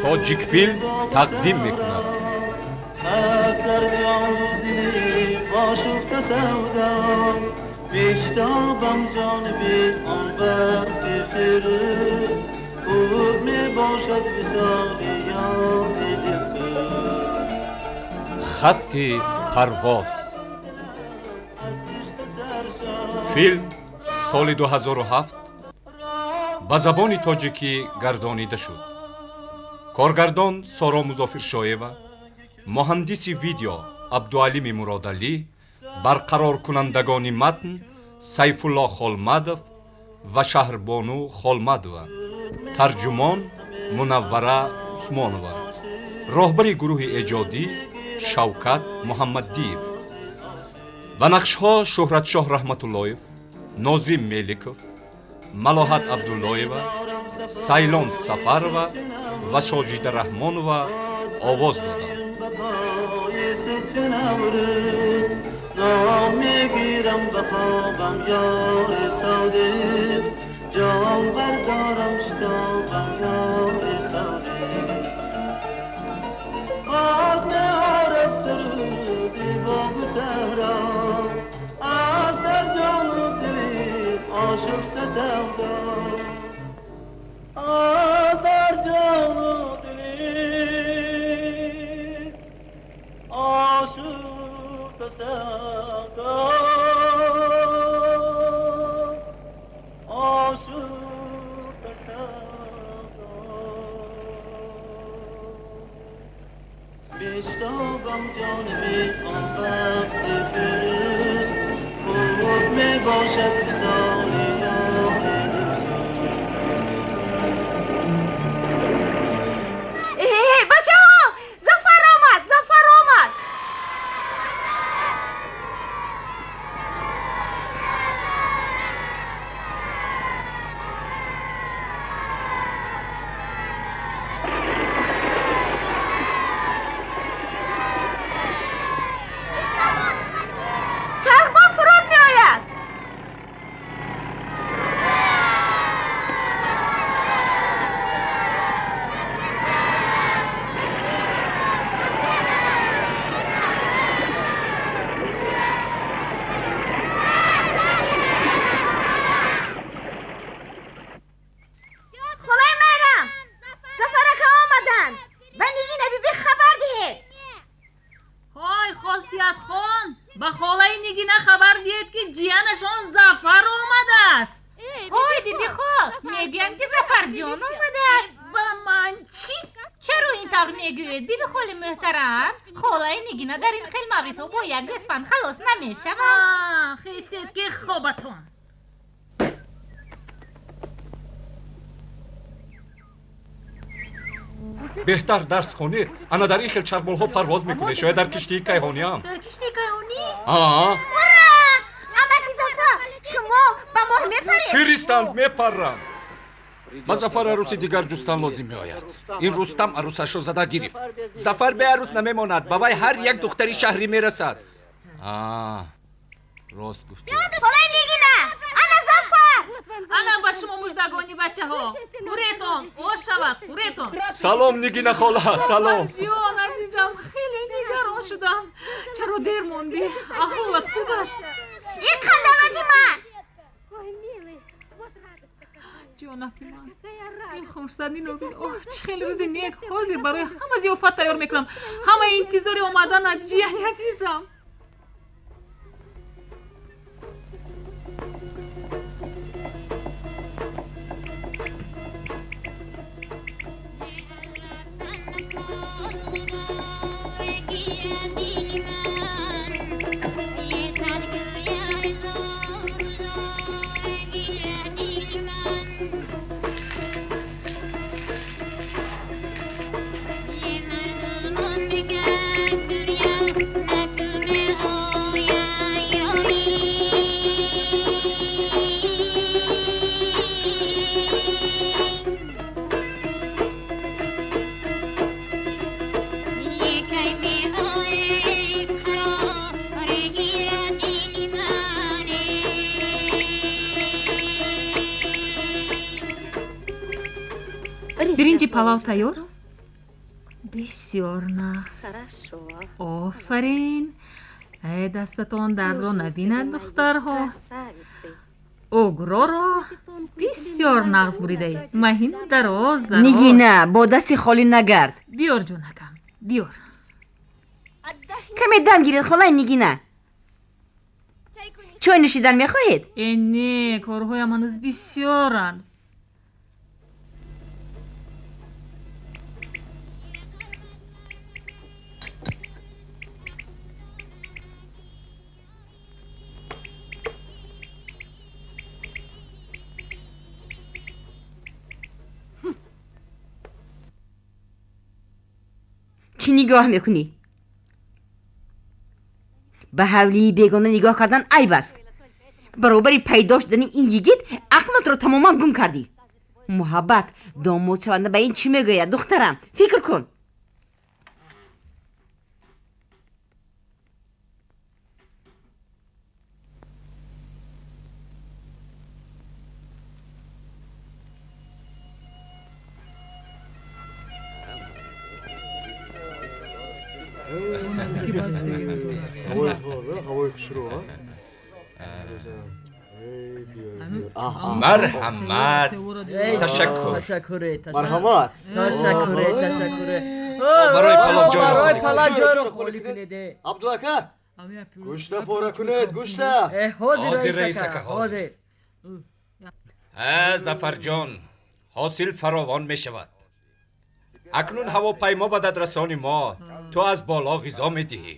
Тоҷикфилм тақдим мекунад. Аз дар ҷону дили ошуфта савдо, мештобам ҷониби он бахти фирӯз, хуб мебошад висоли ёри дилсӯз. Хатти парвоз. Филм соли 2007 ба забони тоҷикӣ гардонида шуд. Коргардон Соро Музофиршоева, муҳандиси видео Абдуалими Муродалӣ, барқароркунандагони матн Сайфулло Холмадов ва Шаҳрбону Холмадова, тарҷумон Мунаввара Усмонова, роҳбари гурӯҳи эҷодӣ Шавкат Муҳаммаддиев. Ба нақшҳо Шӯҳратшоҳ Раҳматуллоев, Нозим Меликов, Малоҳат Абдуллоева, Сайлон Сафарова ва Соҷида Раҳмонова овоз доданд. Ном мегирам ба хобам ёри содиқ, ҷон бардорам шитобам ёри содиқ. Бод меорад суруди боғу саҳро, аз дар ҷону дили ошуфта савдо, аз дар ҷону дили ошуфта савдо, ошуфта савдо. Мештобам ҷониби он бахти фирӯз, хуб мебошад висоли ёри дилсӯз. Э, бачаҳо, Зафар омад, Зафар омад! Чархбон фуруд меояд. Холаи Майрам, Зафар ака омаданд, ба Нигина биби хабар диҳед. Ҳой, Хосиятхон, ба холаи Нигина хабар диҳед, ки ҷиянашон Зафар омадааст. Ҳой, бибихол, мегӯянд, ки Зафарҷон омадааст. Ба ман чӣ? Чаро ин тавр мегӯед, бибихоли муҳтарам? Холаи Нигина дар ин хел мавридҳо бо як гӯсфанд халос намешавад. Хистед, ки хобатон. Беҳтар дарс хонед. Ана дар ин хел чархболҳо парвоз мекунед, шояд дар киштии кайҳониам. Дар киштии кайҳонӣ? А. Ура! Амаки Зафар, шумо ба моҳ мепаред? Фиристанд, мепаррам. Ба Зафар арӯси дигар ҷустан лозим меояд. Ин Рустам арӯсашро зада гирифт. Зафар беарӯс намемонад, ба вай ҳар як духтари шаҳрӣ мерасад. Рост гуфтӣ. Холаи Нигина, ана Зафар! Ана ба шумо муждагонӣ, бачаҳо, хӯретон ош шавад, хӯретон. Салом, Нигина хола, салом. Ҷон азизам, хеле нигарон шудам. Чаро дер мондӣ? Аҳволат хуб аст? Ин қандалоти ман! Ҷонаки ман, ин хурсандиро бин. Оҳ, чӣ хеле рӯзи нек! Ҳозир барои ҳама зиёфат тайёр мекунам. Ҳама интизори омаданат, ҷияни азизам. Биринҷи палав тайёр? Бисёр нағз. Офарин. Э, дастатон дардро набинад, духтарҳо. Угроро бисёр нағз буридаӣ. Маҳину дароз дароз. Нигина, бо дасти холӣ нагард. Биёр, ҷонакам, биёр. Каме дам гиред, холаи Нигина. Чой нӯшидан мехоҳед? Э, не, корҳоям ҳанӯз бисёранд. Чӣ нигоҳ мекунӣ? Ба ҳавлии бегона нигоҳ кардан айб аст. Баробари пайдо шудани ин йигит ақлатро тамоман гум кардӣ. Муҳаббат домод шаванда ба ин чӣ мегӯяд, духтарам? Фикр кун. Марҳамат, ташаккур. Марҳамат. Ташаккур, ташаккур. Барои палов барои палов ҷойро холӣ кунед. Абдулака, гӯшта пора кунед, гӯшта. Ҳозир, раисака, ҳозир. Зафарҷон, ҳосил фаровон мешавад. Акнун ҳавопаймо ба дадрасони мо, ту аз боло ғизо медиҳӣ.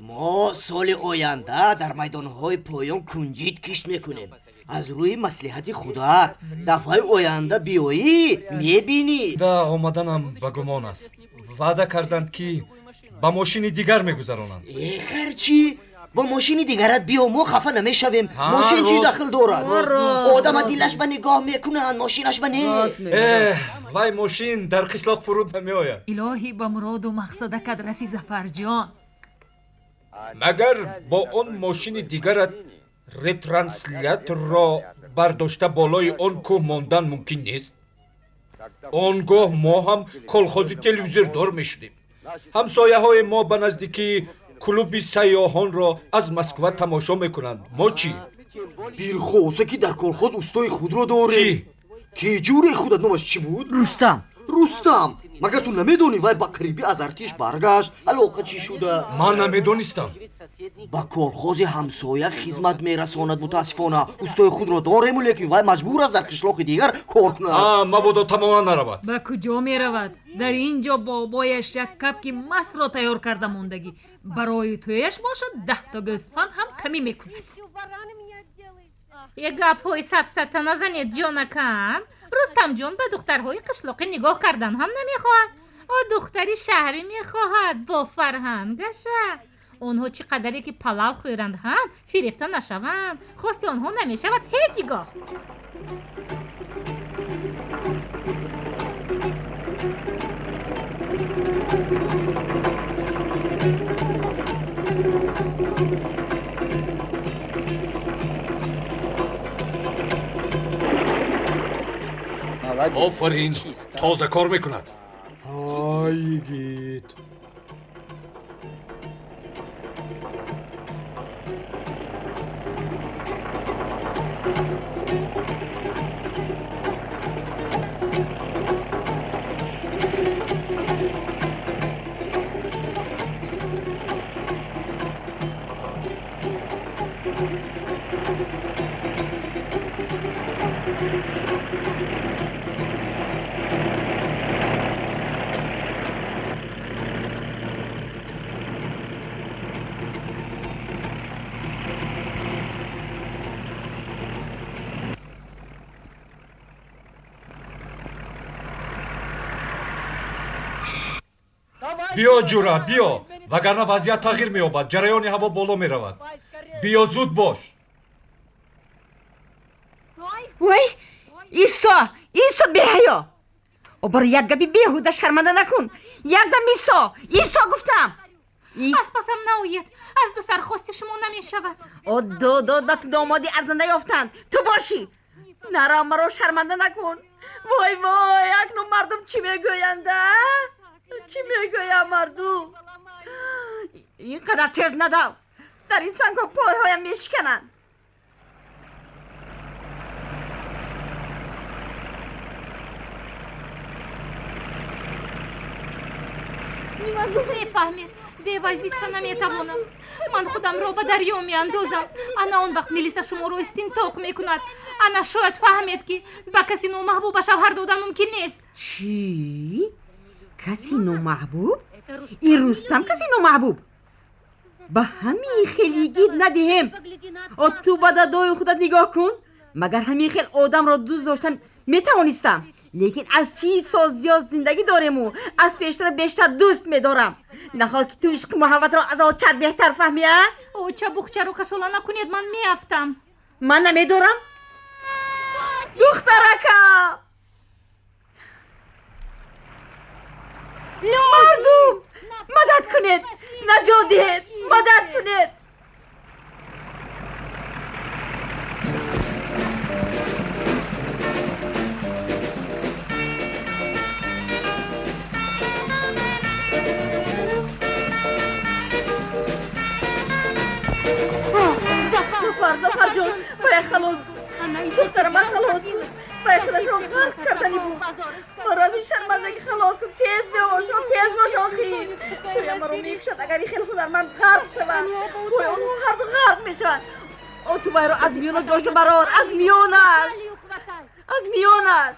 Мо соли оянда дар майдонҳои поён кунҷит кишт мекунем. Аз рӯи маслиҳати худат, дафъаи оянда биёӣ, мебинӣ. Да, омаданам ба гумон аст. Ваъда карданд, ки ба мошини дигар мегузаронанд. Э, харчи бо мошини дигарат биё, мо хафа намешавем. Мошин чӣ дахл дорад? Одама дилаш ба нигоҳ мекунанд, мошинаш ба не. Э, вай мошин дар қишлоқ фуруд намеояд. Илоҳӣ, ба муроду мақсадакат раси, Зафарҷон. Магар бо он мошини дигарат ретрансляторро бардошта болои он кӯҳ мондан мумкин нест? Он гоҳ мо ҳам колхози телевизордор мешудем. Ҳамсояҳои мо ба наздикии клуби сайёҳонро аз Москва тамошо мекунанд, мо чӣ? Дилхоса, ки дар колхоз устои худро дорем. Ки ҷуре худат номаш чӣ буд? Рустам. Рустам. Магар ту намедонӣ, вай ба қарибӣ аз артиш баргашт, алоқа чӣ шуда? Ман намедонистам. Ба колхози ҳамсоя хизмат мерасонад. Мутаассифона, устои худро дорему, лекин вай маҷбур аст дар қишлоқи дигар кор кунад. Мабодо тамоман наравад. Ба куҷо меравад? Дар ин ҷо бобояш як капки мастро тайёр карда мондагӣ. Барои тӯяш бошад, 10-та гӯсфанд ҳам камӣ мекунад. Е, гапҳои сафсата назанед, ҷонакам. Рустамҷон ба духтарҳои қишлоқӣ нигоҳ кардан ҳам намехоҳад. О, духтари шаҳрӣ мехоҳад, бо фарҳангаша. Онҳо чӣ қадаре ки палав хӯранд ҳам, фирефта нашаванд, хости онҳо намешавад ҳеҷ гоҳ. Офарин, тоза кор мекунад. Ай, йигит. Биё, ҷура, биё, вагарна вазъият тағйир меёбад, ҷараёни ҳаво боло меравад. Биё, зуд бош. Вой, исто, исто, беҳаё! О, барои як гапи беҳуда шарманда накун. Якдам исто, исто гуфтам. Аз пасам наоед, аз ду сар хости шумо намешавад. О, додод ба ту домоди арзанда ёфтанд, ту бошӣ. Нара, маро шарманда накун. Вой, вой, акнун мардум чӣ мегӯянд, а? Чӣ мегӯям мардум? Ин қадар тез надав. Дар ин сангҳо пойҳоям мешикананд. Мефаҳмед, бевазиста наметавонам. Ман худамро ба дарё меандозам. Ана он вақт милиса шуморо истинтоқ мекунад. Ана шояд фаҳмед, ки ба каси номаҳбуба шавҳар додан мумкин нест. Чӣ? Каси номаҳбуб? Ин Рустам каси номаҳбуб? Ба ҳамин хел йигит надиҳем. О, ту ба дадои худат нигоҳ кун. Магар ҳамин хел одамро дӯст доштан метавонистам? Лекин аз 30 сол зиёд зиндагӣ дорему аз пештара бештар дӯст медорам. Нахоҳ ки ту ишқи муҳаббатро аз очат беҳтар фаҳмӣ, а? Оча, бухчаро кашола накунед, ман меафтам. Ман намедорам. Духтаракам! Мардум, мадад кунед, наҷот диҳед, мадад кунед. Зафар, Зафарҷон, вая халос кун. Духтарама халос кун. Вай худашро ғарқ кардани буд. Маро аз ин шармандагӣ халос кун. Тез биёшон, тез бош охир. Шояд маро мекушад агар ин хел ҳунарманд ғарқ шавад. Вой, онҳо ҳарду ғарқ мешаванд. О, ту вайро аз миёна дошта барор, аз миёнаш. Аз миёнаш.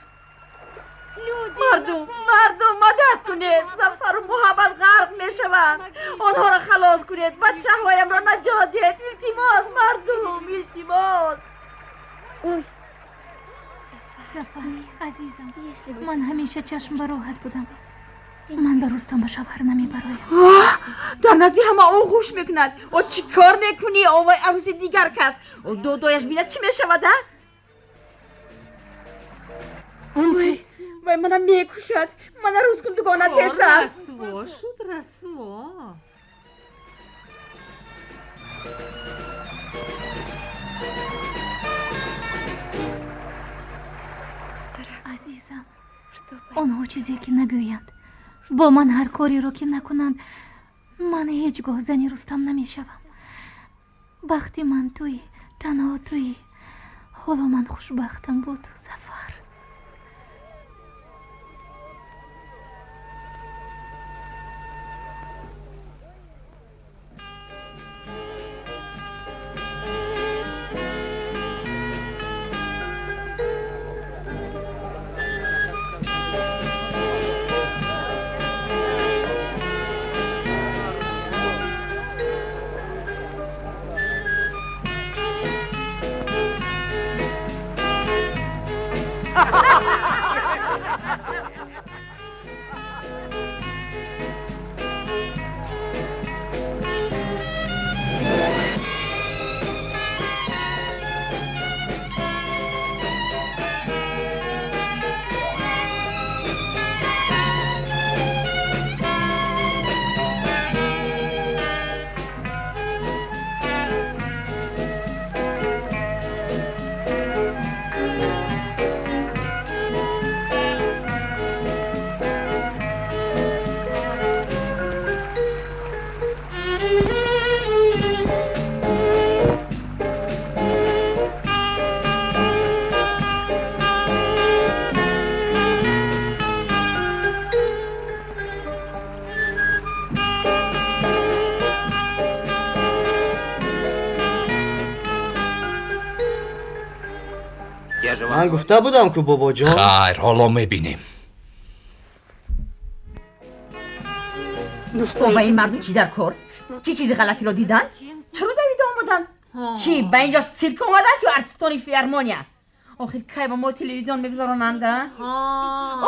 Мардум, мардум, мадад кунед. Зафару Муҳаббат ғарқ мешаванд. Онҳоро халос кунед. Бачаҳоямро наҷот диҳед. Илтимос, мардум, илтимос. Зафар, азизам, ман ҳамеша чашм ба роҳат будам. Ман ба Рустам ба шавҳар намебароям. Дар назди ҳама оғӯш мекунад. О, чӣ кор мекунӣ? О, вай арӯси дигар кас. О, додояш бинад чӣ мешавад, а? Вай мана мекушад. Мана рӯз кун дугона тезтар. Расво шуд, расво. Азизам, онҳо чизе ки нагӯянд, бо ман ҳар кореро ки накунанд, ман ҳеҷ гоҳ зани Рустам намешавам. Бахти ман туӣ, танҳо туӣ. Ҳоло ман хушбахтам бо ту, Зафар. Ман гуфта будам ку, бобоҷон. Хайр, ҳоло мебинем. О, ба ин мардум чӣ дар кор? Чӣ чизи ғалатиро диданд? Чаро давида омаданд? Чӣ, ба инҷо сирк омадааст ё артистони филармония? Охир кай ба мо телевизион мегузаронанд, а?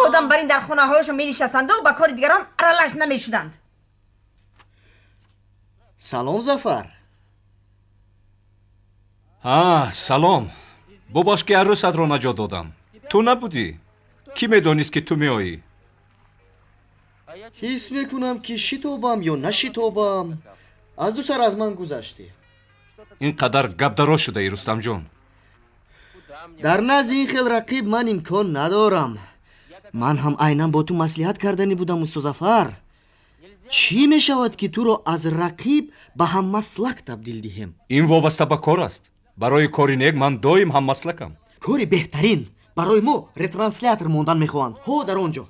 Одам бар ин дар хонаҳояшон менишастанду ба кори дигарон аралаш намешуданд. Салом, Зафар. Ҳа, салом. Бубахш, ки арӯсатро наҷот додам. Ту набудӣ. Кӣ медонист, ки ту меоӣ? Ҳис мекунам, ки шитобам ё нашитобам, аз ду сар аз ман гузаштӣ. Ин қадар гапдароз шудаӣ, Рустамҷон. Дар назди ин хел рақиб ман имкон надорам. Ман ҳам айнан бо ту маслиҳат карданӣ будам, усто Зафар. Чӣ мешавад, ки туро аз рақиб ба ҳаммаслак табдил диҳем? Ин вобаста ба кор аст. Барои кори нек ман доим ҳаммаслакам. Кори беҳтарин. Барои мо ретранслятор мондан мехоҳанд. Ҳо, дар он ҷо.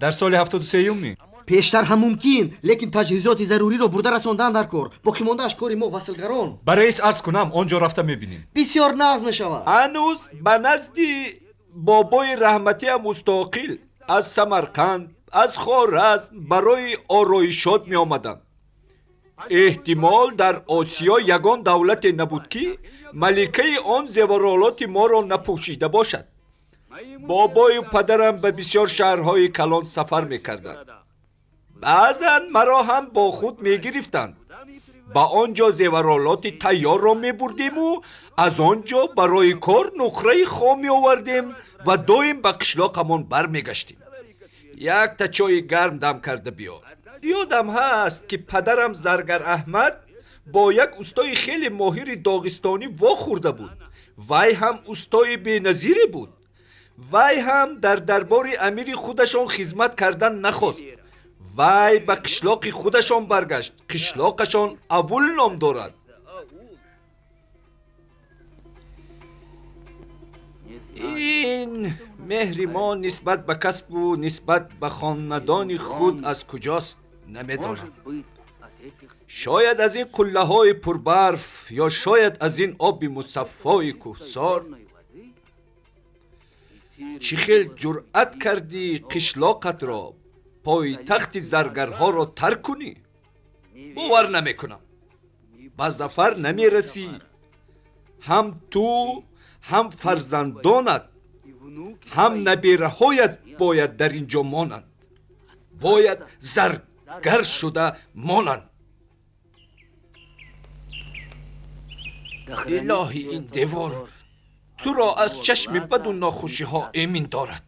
Дар соли 73-юми? Пештар ҳам мумкин, лекин таҷҳизоти заруриро бурда расондан дар кор. Боқимондааш кори мо васлгарон. Ба раис арз кунам, он ҷо рафта мебинем. Бисёр нағз мешавад. Ҳанӯз ба назди бобои раҳматиам Устоқил аз Самарқанд, аз Хоразм барои ороишот меомаданд. Эҳтимол дар Осиё ягон давлате набуд, ки маликаи он зеваролоти моро напӯшида бошад. Бобою падарам ба бисёр шаҳрҳои калон сафар мекарданд. Баъзан маро ҳам бо худ мегирифтанд. Ба он ҷо зеваролоти тайёрро мебурдиму аз он ҷо барои кор нуқраи хом меовардем ва доим ба қишлоқамон бармегаштем. Якта чойи гарм дам карда биёр. Ёдам ҳаст, ки падарам Заргар Аҳмад бо як устои хеле моҳири доғистонӣ вохӯрда буд. Вай ҳам устои беназире буд. Вай ҳам дар дарбори амири худашон хизмат кардан нахост. Вай ба қишлоқи худашон баргашт. Қишлоқашон Авул ном дорад. Ин меҳри мо нисбат ба касбу нисбат ба хонадони худ аз куҷост, намедонам. Шояд аз ин қуллаҳои пурбарф ё шояд аз ин оби мусаффои кӯҳсор. Чӣ хел ҷуръат кардӣ қишлоқатро, пойтахти заргарҳоро тарк кунӣ? Бовар намекунам. Ба зафар намерасӣ. Ҳам ту, ҳам фарзандонат, ҳам набераҳоят бояд дар ин ҷо монанд. Бояд заргар шуда монанд. Илоҳи, ин девор туро аз чашми баду нохушиҳо эмин дорад.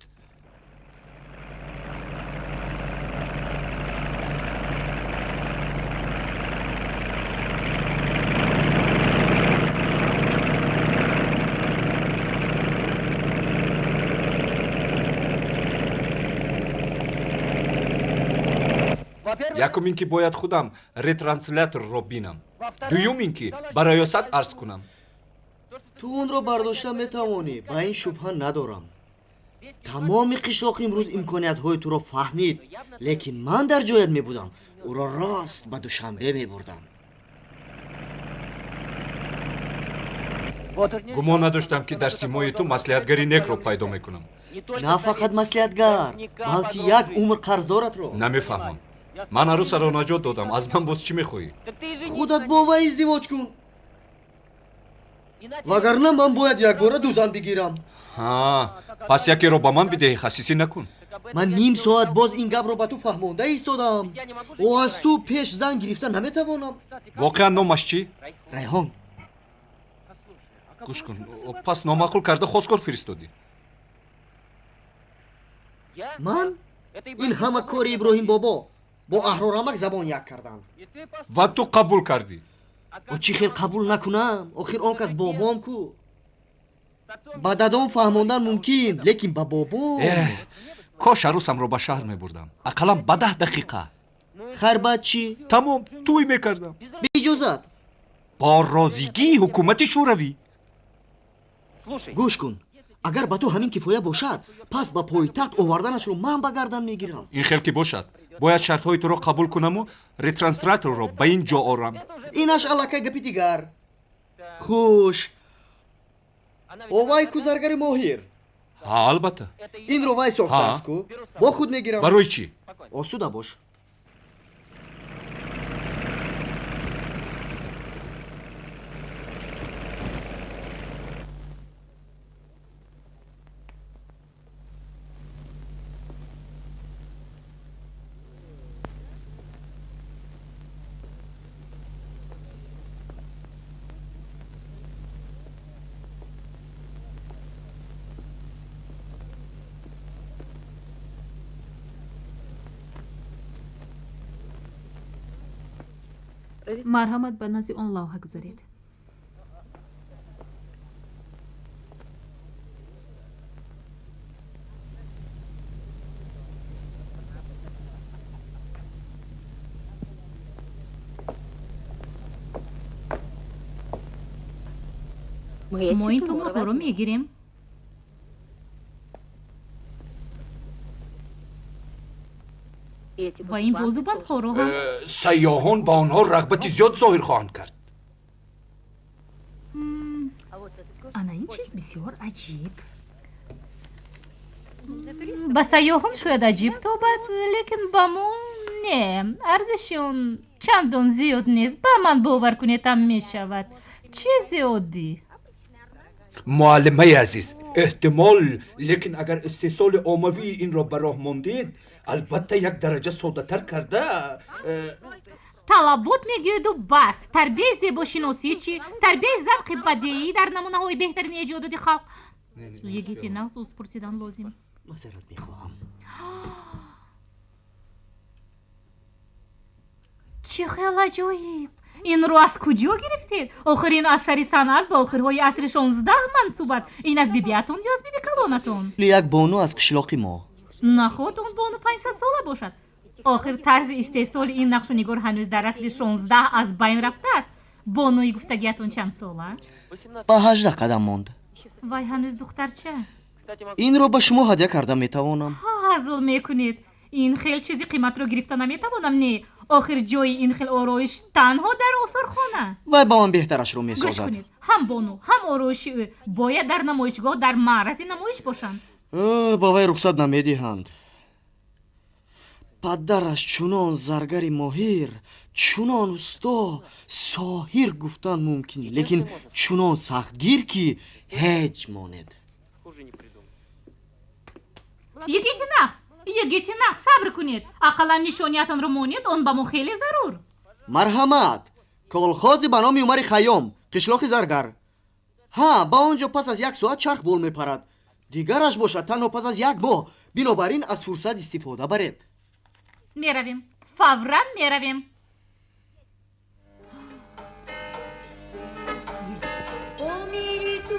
Якум ин ки бояд худам ретрансляторро бинам. Дуюм ин ки ба раёсат арз кунам. Ту онро бардошта метавонӣ, ба ин шубҳа надорам. Тамоми қишлоқ имрӯз имкониятҳои туро фаҳмид, лекин ман дар ҷоят мебудам, ӯро рост ба Душанбе мебурдам. Гумон надоштам, ки дар симои ту маслиҳатгари некро пайдо мекунам. На фақат маслиҳатгар, балки як умр қарздоратро. Намефаҳмам. Ман арӯсаро наҷот додам, аз ман боз чӣ мехоҳӣ? Худат бо вай издивоҷ кун. Вагарна ман бояд якбора ду зан бигирам. Ҳа, пас якеро ба ман бидеҳӣ, хасисӣ накун. Ман ним соат боз ин гапро ба ту фаҳмонда истодаам. О, аз ту пеш зан гирифта наметавонам. Воқеан номаш чӣ? Райҳон. Гӯш кун, пас номаъқул карда хостгор фиристодӣ. Ман? Ин ҳама кори Иброҳим бобо. Бо аҳрорамак забон як карданд. Ва ту қабул кардӣ? О, чӣ хел қабул накунам? Охир он кас бобом ку. Ба дадом фаҳмондан мумкин, лекин ба бобом. Кош арӯсамро ба шаҳр мебурдам. Ақаллан ба 10 дақиқа. Хайр, баъд чӣ? Тамом, тӯй мекардам. Беиҷозат. Бо розигии ҳукумати Шӯравӣ. Гӯш кун, агар ба ту ҳамин кифоя бошад, пас ба пойтахт оварданашро ман ба гардан мегирам. Ин хел ки бошад, бояд шартҳои туро қабул кунаму ретрансляторро ба ин ҷо орам. Инаш аллакай гапи дигар. Хуш, овай ку заргари моҳир. Ҳа, албатта. Инро вай сохтааст ку, бо худ мегирам. Барои чӣ? Осуда бош. Марҳамат, ба назди он лавҳа гузаред. Мо ин туморҳоро мегирем. Ва ин бозубандҳоро ҳам. Сайёҳон ба онҳо рағбати зиёд зоҳир хоҳанд кард. Ана ин чиз бисёр аҷиб. Ба сайёҳон шояд аҷиб тобад, лекин ба мо не. Арзиши он чандон зиёд нест. Ба ман бовар кунед, ҳам мешавад. Чизи оддӣ. Муаллимаи азиз, эҳтимол, лекин агар истеҳсоли оммавии инро ба роҳ мондед, албатта як дараҷа соддатар карда Талабот мегӯеду бас. Тарбияи зебошиносӣ чӣ? Тарбияи завқи бадеӣ дар намунаҳои беҳтарини эҷодоти халқ. Йигити нағз, узр пурсидан лозим. Маъзарат мехоҳам. Чӣ хел аҷоиб! Инро аз куҷо гирифтед? Охир ин асари санъат ба охирҳои асри 16 мансуб аст. Ин аз бибиатон ё аз биби калонатон? Як бону аз қишлоқи мо. Наход он бону 500 сола бошад. Охир тарзи истеҳсоли ин нақшу нигор ҳанӯз дар асри 16 аз байн рафтааст. Бонуи гуфтагиатон чанд сола? Ба 18 қадам монд. Вай ҳанӯз духтарча. Инро ба шумо ҳадя карда метавонам. Ҳазл мекунед. Ин хел чизи қиматро гирифта наметавонам. Не, охир ҷои ин хел ороиш танҳо дар осорхона. Вай ба ман беҳтарашро Гӯш месозад. кунед, ҳам бону, ҳам ороиши ӯ бояд дар намоишгоҳ дар маърази намоиш бошанд. Ба вай рухсат намедиҳанд. Падараш чунон заргари моҳир, чунон усто, соҳир гуфтан мумкин, лекин чунон сахтгир, ки ҳеҷ монед. Йигити нағз, йигити нағз, сабр кунед. Ақаллан нишониятонро монед, он ба мо хеле зарур. Марҳамат, колхози ба номи Умари Хайём, қишлоқи Заргар. Ҳа, ба он ҷо пас аз як соат чарх бол мепарад. Дигараш бошад танҳо пас аз як моҳ. Бинобар ин аз фурсат истифода баред. Меравем, фавран меравем. Бо мери ту,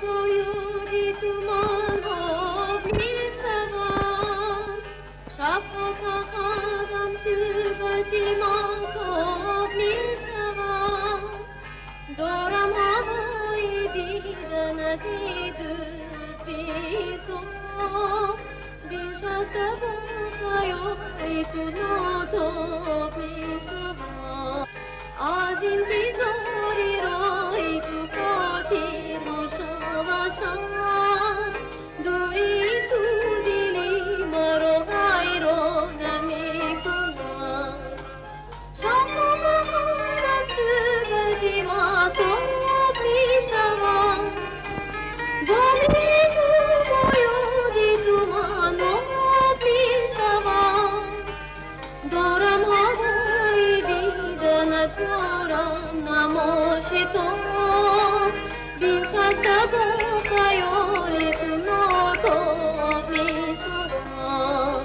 бо ёди ту ман об мешавам. Шабҳо фақат ҳамсӯҳбати ман тоб мешавам. Дорам ҳавои диданат дӯст бисоб. Биншаста бо хаёли ту нотоб мешавам. Аз интизори роҳи ту хотир мушаввашам. Дури ту дили маро ҳайрон намекунад. Шабҳо фақат ҳамсӯҳбати ман тоб мешавам. Бо мери ту, бо ёди ту ман об мешавам. Дорам ҳавои диданат, дорам намоши ту. Биншаста бо хаёли ту нотоб мешавам.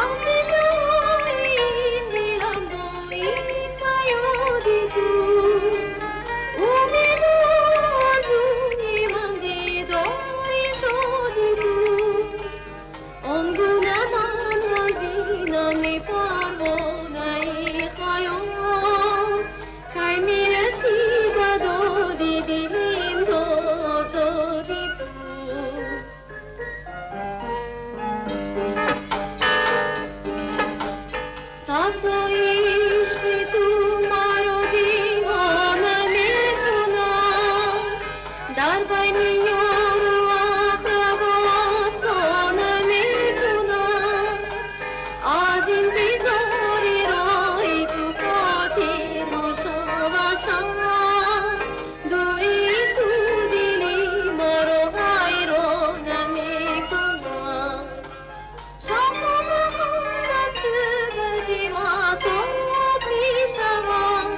Андешаҳои ин дилам доим ба ёди туст. Умеду орзуи ман дидори шоди туст. Он гуна ман ҳазинам, парвонаи хаёл. Кай мерасӣ ба доди дилим, доди туст. Савдои ишқи ту маро девона мекунад. Дар байни ёру ақрабо афсона мекунад. Аз интизори роҳи ту хотир мушаввашам. Дури ту дили маро ҳайрон намекунад. Шабҳо фақат ҳамсӯҳбати ман тоб мешавам.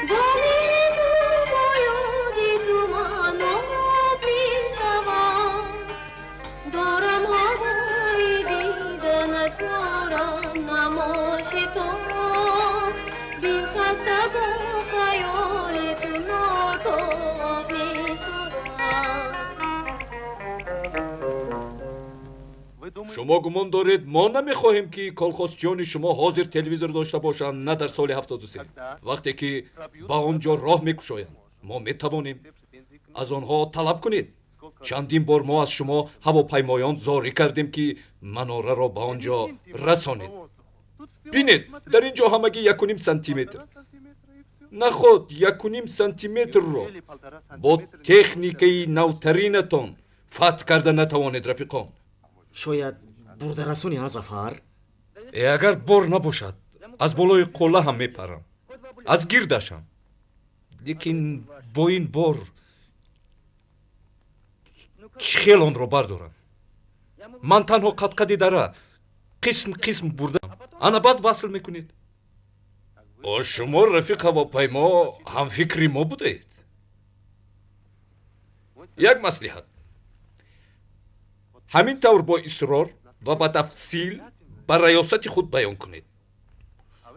Бо мери ту, бо ёди ту ман об мешавам. Дорам ҳавои диданат, дорам намоши ту. Биншаста бо хаёли ту нотоб мешавам. Шумо гумон доред, мо намехоҳем, ки колхозчиёни шумо ҳозир телевизор дошта бошанд, на дар соли 73, вақте ки ба он ҷо роҳ мекушоянд? Мо метавонем. Аз онҳо талаб кунед. Чандин бор мо аз шумо ҳавопаймоён зорӣ кардем, ки манораро ба он ҷо расонед. Бинед, дар ин ҷо ҳамагӣ 1,5 сантиметр. Наход 1,5 сантиметрро бо техникаи навтаринатон фатҳ карда натавонед, рафиқон. Шояд бурда расонӣ, а, Зафар? Э, агар бор набошад, аз болои қулла ҳам мепарам, аз гирдашам, лекин бо ин бор чӣ хел онро бардорам? Ман танҳо қадқади дара қисм қисм бурдам, ана баъд васл мекунед. О, шумо, рафиқ ҳавопаймо, ҳамфикри мо будаед. Як маслиҳат: ҳамин тавр бо исрор ва ба тафсил ба раёсати худ баён кунед.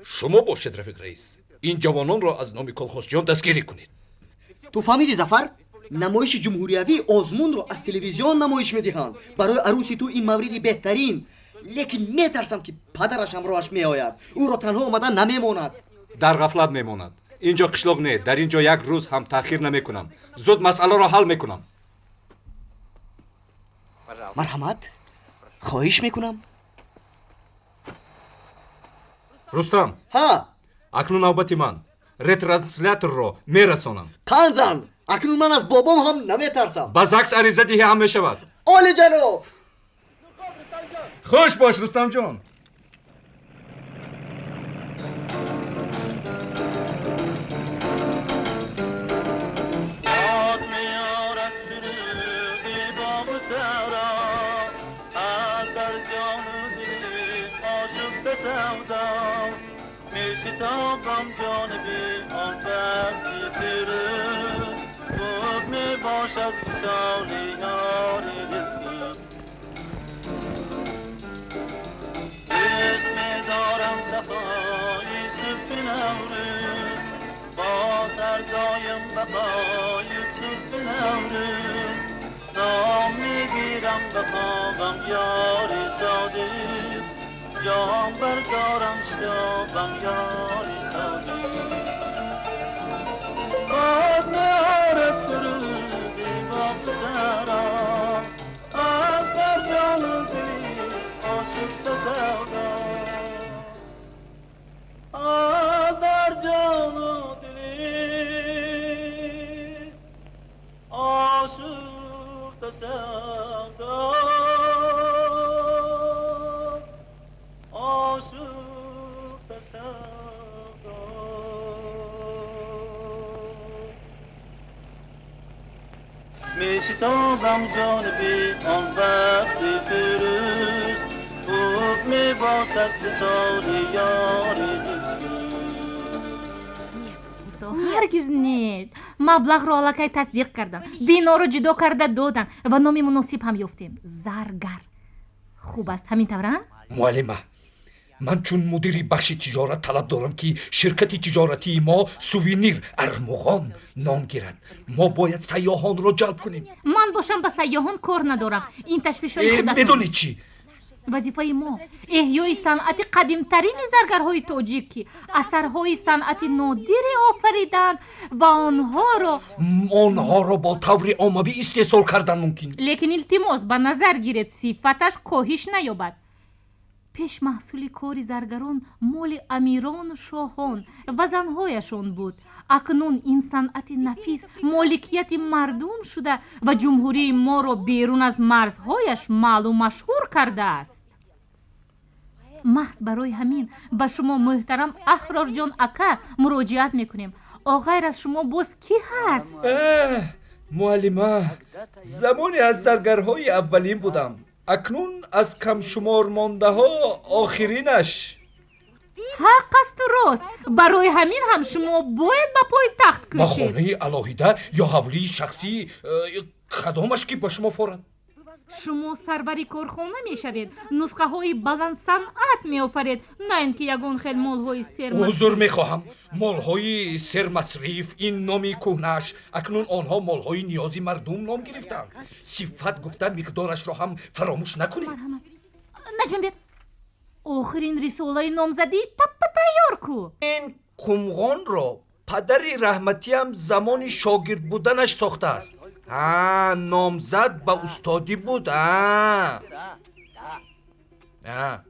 Шумо бошед, рафиқ раис, ин ҷавононро аз номи колхозчиён дастгирӣ кунед. Ту фаҳмидӣ, Зафар? Намоиши ҷумҳуриявии озмунро аз телевизион намоиш медиҳанд. Барои арӯси ту ин мавриди беҳтарин, лекин метарсам, ки падараш ҳамроҳаш меояд, ӯро танҳо омада намемонад. Дар ғафлат мемонад. Ин ҷо қишлоқ не, дар ин ҷо як рӯз ҳам таъхир намекунам, зуд масъаларо ҳал мекунам. Марҳамат, хоҳиш мекунам. Рустам. Ҳа. Акнун навбати ман, ретрансляторро мерасонам. Қанзан, акнун ман аз бобом ҳам наметарсам. Ба ЗАГС ариза диҳӣ ҳам мешавад. Олиҷаноб. Хуш бош, Рустамҷон. Ёд меорад суруди боғу саҳро, аз дар ҷону дили ошуфта савдо. Мешитобам ҷониби он бахти фирӯз, хуб мебошад висоли ёри дилсӯз. Дӯст медорам сафои субҳи Наврӯз, бо тардоям бақои субҳи Наврӯз. Ном мегирам ба хобам ёри содиқ, ҷон бардорам шитобам ёри содиқ. Бод меорад суруди боғу саҳро, аз дар ҷону дили ошуфта савдо, аз дар ҷону дили ошуфта савдо, ошуфта савдо. Мешитобам ҷониби он бахти фирӯз, хуб мебошад висоли ёри дилсӯз. Ҳаргиз не, маблағро аллакай тасдиқ кардам, биноро ҷудо карда доданд ва номи муносиб ҳам ёфтем: Заргар. Хуб аст, ҳамин тавр, а? Муаллима, ман чун мудири бахши тиҷорат талаб дорам, ки ширкати тиҷоратии мо Сувенир Армуғон ном гирад. Мо бояд сайёҳонро ҷалб кунем. Ман бошам, ба сайёҳон кор надорам, ин ташвишҳои Э, худатон. Медонед чӣ? Вазифаи мо эҳёи санъати қадимтарини заргарҳои тоҷик, ки асарҳои санъати нодире офариданд ва онҳоро Онҳоро бо таври оммавӣ истеҳсол кардан мумкин. Лекин илтимос, ба назар гиред, сифаташ коҳиш наёбад. Пеш маҳсули кори заргарон моли амирону шоҳон ва занҳояшон буд. Акнун ин санъати нафис моликияти мардум шуда ва ҷумҳурии моро берун аз марзҳояш маълум машҳур кардааст. Маҳз барои ҳамин ба шумо, муҳтарам Аҳрорҷон ака, муроҷиат мекунем. О, ғайр аз шумо боз кӣ ҳаст? Муаллима, замоне аз заргарҳои аввалин будам, акнун аз камшумормондаҳо охиринаш. Ҳақ асту рост, барои ҳамин ҳам шумо бояд ба пойтахт Ба кӯчед. хонаи алоҳида ё ҳавлии шахсӣ, кадомаш ки ба шумо форад. Шумо сарвари корхона мешавед, нусхаҳои баландсанъат меофаред, на ин ки ягон хел молҳои сермасриф. Узр мехоҳам, молҳои сермасриф ин номи кӯҳнааш. Акнун онҳо молҳои ниёзи мардум ном гирифтаанд. Сифат гуфта, миқдорашро ҳам фаромӯш накунед. Марҳамат, наҷунбед, охирин рисолаи номзадии таппа тайёр ку. Ин қумғонро Падари раҳматиам замони шогирд буданаш сохтааст. А, номзад ба устодӣ буд. А. А.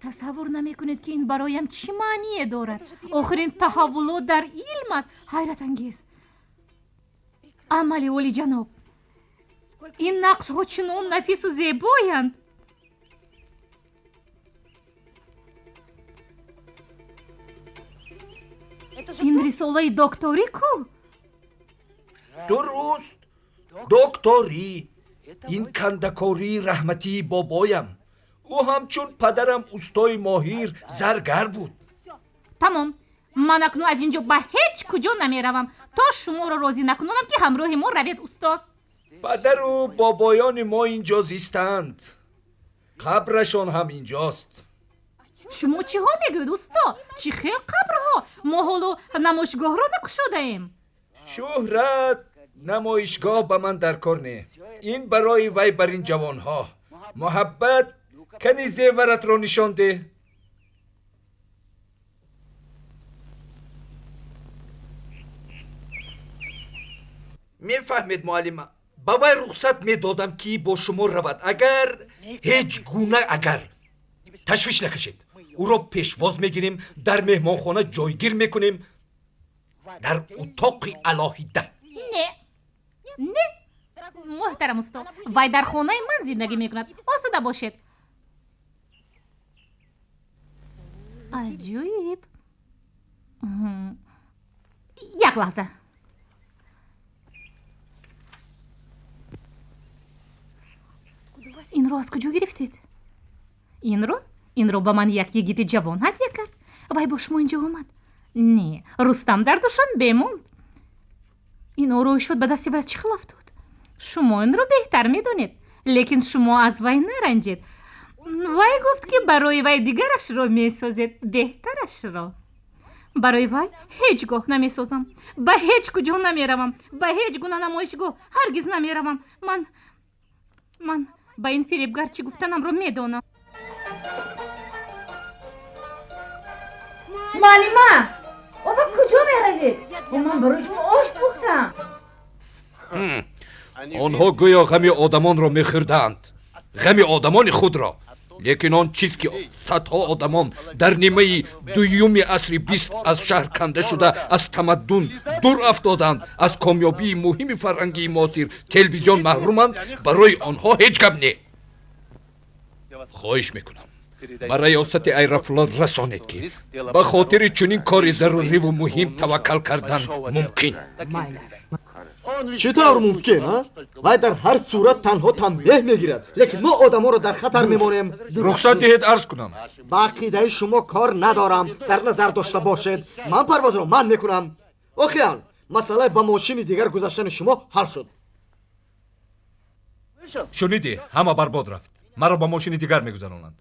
Тасаввур намекунед, ки ин бароям чӣ маъние дорад. Охирин таҳаввулот дар илм аст, ҳайратангез. Амали олиҷаноб, ин нақшҳо чунон нафису зебоянд. Ин рисолаи докторӣ ку? Дуруст, докторӣ. Ин кандакории раҳматии бобоям. Ӯ ҳамчун падарам устои моҳир заргар буд. Тамом, ман акнун аз ин ҷо ба ҳеҷ куҷо намеравам, то шуморо розӣ накунонам, ки ҳамроҳи мо равед, усто. Падару бобоёни мо ин ҷо зистанд, қабрашон ҳам инҷост. Шумо чиҳо мегӯед, усто? Чӣ хел қабрҳо? Мо ҳоло намоишгоҳро накушодаем. Шӯҳрат, намоишгоҳ ба ман дар кор не. Ин барои вай бар ин ҷавонҳо. Муҳаббат, кани зеваратро нишон деҳ. Мефаҳмед, муаллима, ба вай рухсат медодам, ки бо шумо равад, агар ҳеҷ гуна агар. Ташвиш накашед, ӯро пешвоз мегирем, дар меҳмонхона ҷойгир мекунем, дар утоқи алоҳида. Не, не, муҳтарам усто, вай дар хонаи ман зиндагӣ мекунад, осуда бошед. Аҷоиб, як лаҳза. Инро аз куҷо гирифтед? Инро? Инро ба ман як йигити ҷавон ҳадя кард. Вай бо шумо инҷо омад? Не, Рустам дар Душанбе монд. Ин ороишот ба дасти вай чӣ хел афтод? Шумо инро беҳтар медонед, лекин шумо аз вай наранҷед. Вай гуфт, ки барои вай дигарашро месозед, беҳтарашро. Барои вай ҳеҷ гоҳ намесозам, ба ҳеҷ куҷо намеравам, ба ҳеҷ гуна намоишгоҳ ҳаргиз намеравам. Ман ба ин фиребгар чӣ гуфтанамро медонам. Муаллима, о, ба куҷо меравед? Ман барои шумо ош пухтам. Онҳо гӯё ғами одамонро мехӯрдаанд, ғами одамони худро. Лекин он чиз, ки садҳо одамон дар нимаи дуюми асри бист аз шаҳр канда шуда, аз тамаддун дур афтоданд, аз комёбии муҳими фарҳангии муосир телевизион маҳруманд, барои онҳо ҳеҷ гап не. Хоҳиш мекунам, ба раёсати Аэрофлот расонед, ки ба хотири чунин кори заруриву муҳим таваккал кардан мумкин. Чӣ тавр мумкин, а? Вай дар ҳар сурат танҳо танбеҳ мегирад, лекин мо одаморо дар хатар мемонем. Рухсат диҳед арз кунам. Ба ақидаи шумо кор надорам, дар назар дошта бошед, ман парвозро манъ мекунам. Охиран масъалаи ба мошини дигар гузаштани шумо ҳал шуд. Шунидӣ, ҳама барбод рафт, маро ба мошини дигар мегузаронанд.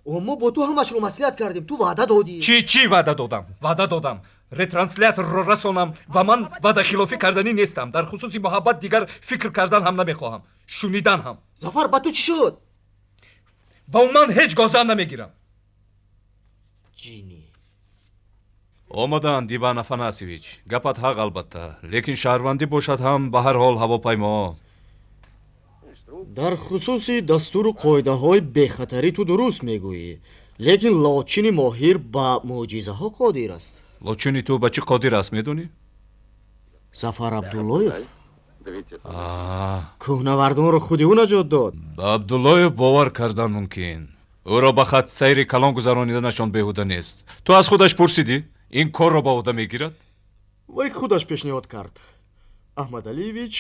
Мо бо ту ҳамашро маслиҳат кардем, ту ваъда додӣ. Чӣ? Чӣ ваъда додам? Ваъда додам ретрансляторро расонам ва ман ваъдахилофӣ карданӣ нестам. Дар хусуси муҳаббат дигар фикр кардан ҳам намехоҳам, шунидан ҳам. Зафар, ба ту чӣ шуд? Ва ман ҳеҷ гоҳ зан намегирам. Ҷинӣ. Омаданд, Иван Афанасьевич. Гапат ҳақ, албатта, лекин шаҳрвандӣ бошад ҳам, ба ҳар ҳол ҳавопаймо. Дар хусуси дастуру қоидаҳои бехатарӣ ту дуруст мегӯӣ, лекин лочини моҳир ба мӯъҷизаҳо қодир аст. Лочини ту ба чӣ қодир аст, медонӣ? Зафар Абдуллоев кӯҳнавардонро худи ӯ наҷот дод. Ба Абдуллоев бовар кардан мумкин. Ӯро ба хатсайри калон гузарониданашон беҳуда нест. Ту аз худаш пурсидӣ, ин корро ба ӯҳда мегирад? Вай худаш пешниҳод кард, Аҳмадалиевич.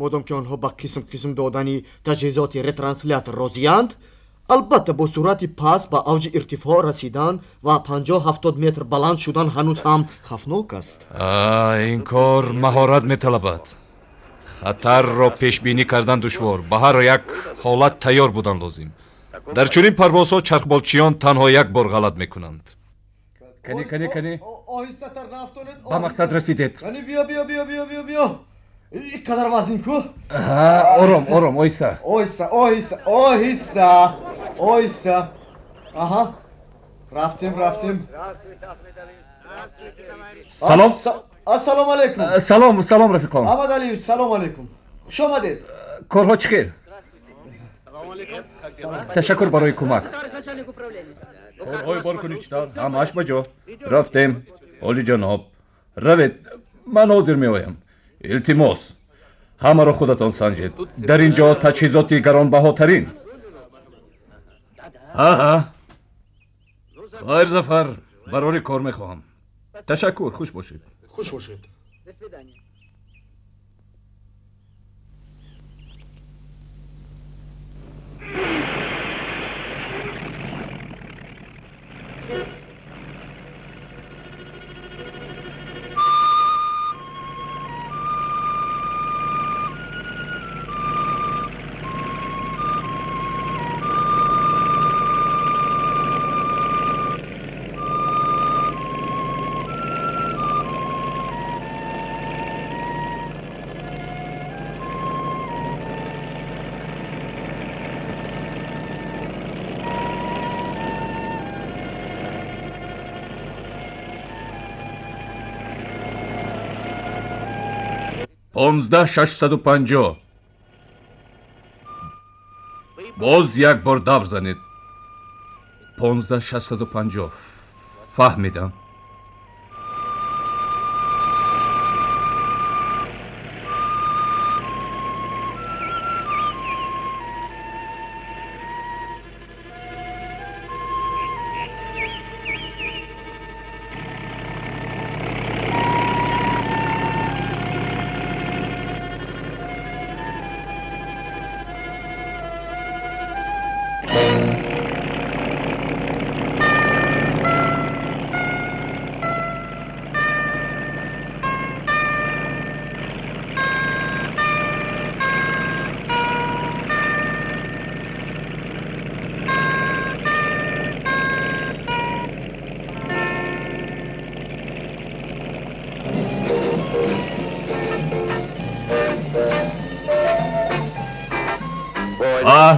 Модом ки онҳо ба қисм қисм додани таҷҳизоти ретранслятор розиянд, албатта бо суръати паст ба авҷи иртифоъ расидан ва 50-70 метр баланд шудан ҳанӯз ҳам хавфнок аст. Ин кор маҳорат металабад, хатарро пешбинӣ кардан душвор, ба ҳар як ҳолат тайёр будан лозим. Дар чунин парвозҳо чархболчиён танҳо як бор ғалат мекунанд. Кани, кани, кани. Оҳистатар, нафтонед. Ба мақсад расидед. Кани, биё, биё, биё, биё, биё, биё. Ин қадар вазн ку. Ором, ором, оҳиста. Оҳиста, оҳиста, оҳиста, оҳиста. Аҳа, рафтем, рафтем. Салом. Ассалому алайкум. Салом, салом, рафиқон. Аҳмад Алиевич, салому алайкум. Хуш омадед. Корҳо чӣ хел? Ташаккур барои кӯмак. Корҳои боркунӣ чӣ тавр? Ҳамааш ба ҷо. Рафтем. Олиҷаноб, равед, ман ҳозир меоям. Илтимос, ҳамаро худатон санҷед. Дар ин ҷо таҷҳизоти гаронбаҳотарин. Ҳа, хайр, Зафар, барори кор мехоҳам. Ташаккур, хуш бошед. Хуш бошед. 15650. Боз як бор давр занед. 15650. Фаҳмидам.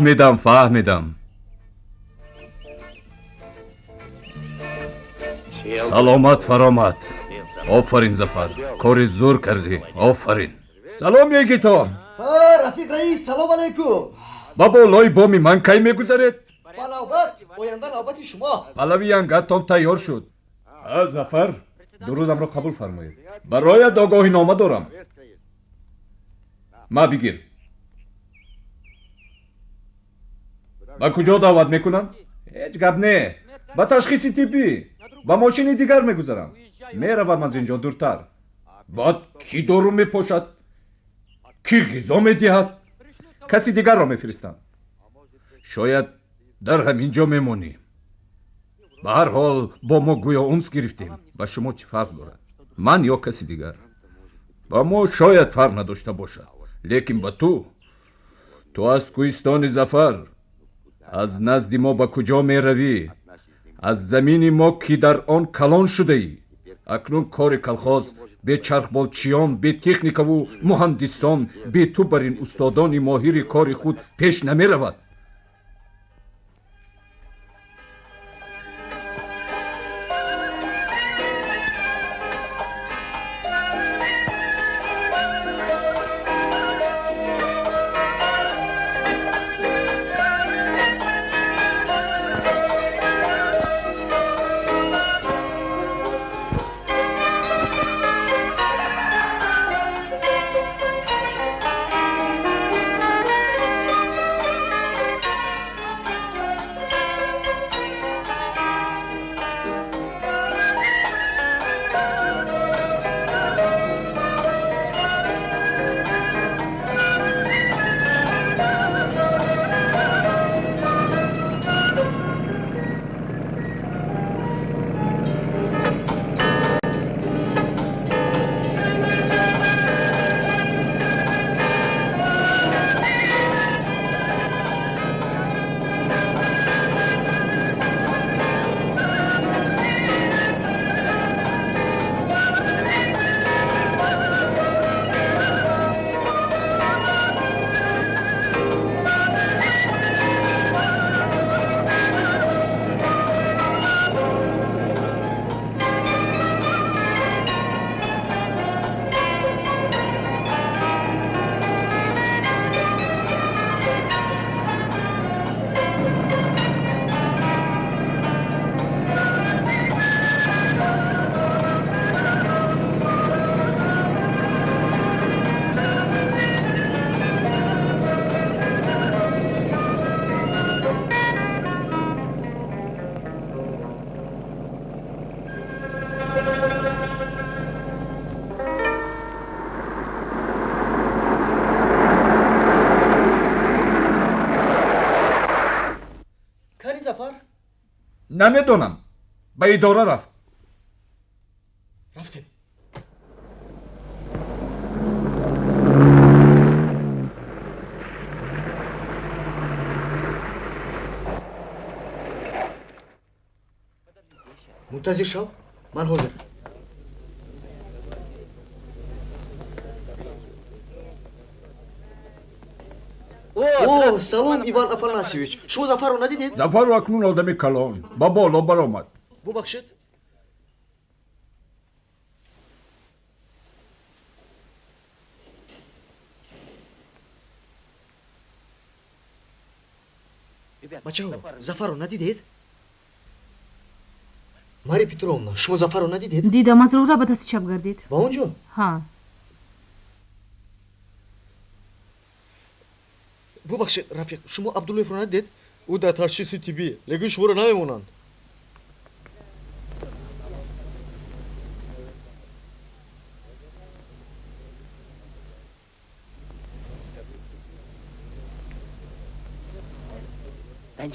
Фаҳмидам, фаҳмидам. Саломат, фаромад. Офарин, Зафар, кори зур кардӣ, офарин. Салом, егито. Рафиқ раис, салом алайкум. Ба болои боми ман кай мегузаред? Ба навбат, оянда навбати шумо. Палави янгатон тайёр шуд. А, Зафар, дурудамро қабул фармоед. Бароят огоҳинома дорам. Ма, бигир. Ба куҷо даъват мекунанд? Ҳеҷ гап не, ба ташхиси тиббӣ. Ба мошини дигар мегузарам, меравам аз ин ҷо дуртар. Баъд кӣ дору мепошад, кӣ ғизо медиҳад? Каси дигарро мефиристам. Шояд дар ҳамин ҷо мемонӣ. Ба ҳар ҳол, бо мо гӯё унс гирифтем. Ба шумо чӣ фарқ дорад, ман ё каси дигар? Ба мо шояд фарқ надошта бошад, лекин ба ту. Ту аз кӯҳистони, Зафар. Аз назди мо ба куҷо меравӣ? Аз замини мо, ки дар он калон шудаӣ? Акнун кори колхоз бе чархболчиён, бе техникаву муҳандисон, бе ту бар ин устодони моҳири кори худ пеш намеравад. Намедонам, ба идора рафт. Рафтем. Мунтазир шав, ман ҳозир. О, салом, Иван Афанасьевич. Шумо Зафарро надидед? Зафарро акнун одами калон ба боло баромад. Бубахшед. Бачаҳо, Зафарро надидед? Мария Петровна, шумо Зафарро надидед? Дидам, аз роҳра ба дасти чап гардид. Ба он ҷо? Ҳа. Бубахшед, рафиқ, шумо Абдуллоевро надидед? Ӯ дар ташхиси тиббӣ, лекин шуморо намемонанд.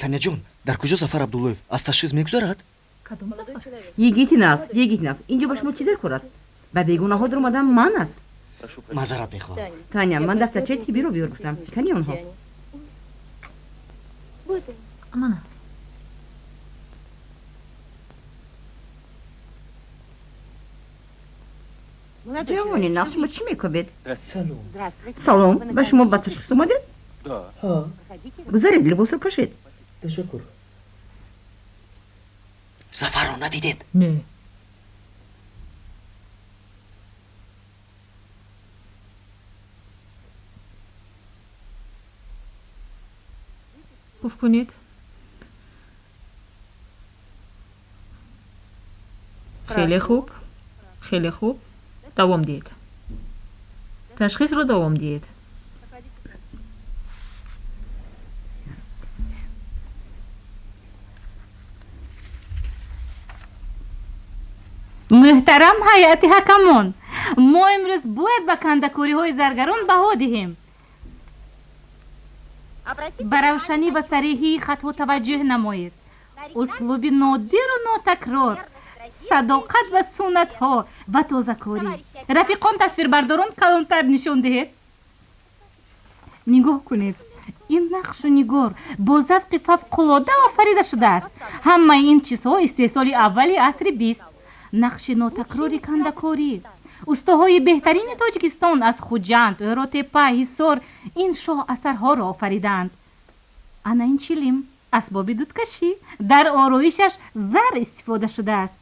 Таняҷон, дар куҷо Зафар Абдуллоев? Аз ташхис мегузарад? Кадом Зафар? Йигити нағз, йигити нағз. Инҷо ба шумо чӣ дар кор аст? Ба бегонаҳо даромадан манъ аст. Маъзарат мехоҳам. Таня, ман дафтарчаи тиббиро биёр гуфтам. Кани онҳо? Мана. Ҷавони нағз, шумо чӣ мекобед? Салом. Салом, ба шумо ба ташхис омадед? Ҳа. Гузаред, либосро кашед. Ташаккур. Зафарро надидед? Не. Пуф кунед. Хеле хуб, хеле хуб. Давом диҳед. Ташхисро давом диҳед. Муҳтарам ҳайати ҳакамон, мо имрӯз бояд ба кандакориҳои заргарон баҳо диҳем. Ба равшанӣ ва сареҳии хатҳо таваҷҷӯҳ намоед. Услуби нодиру нотакрор, садоқат ба суннатҳо ва тозакорӣ. Рафиқон, тасвирбардорон, калонтар нишон диҳед. Нигоҳ кунед, ин нақшу нигор бо завқи фавқулода офарида шудааст. Ҳамаи ин чизҳо истеҳсоли аввали асри бист. Нақши нотакрори кандакорӣ. Устоҳои беҳтарини Тоҷикистон аз Хуҷанд, Ӯротепа, Ҳисор ин шоҳасарҳоро офаридаанд. Ана ин чилим, асбоби дудкашӣ, дар ороишаш зар истифода шудааст.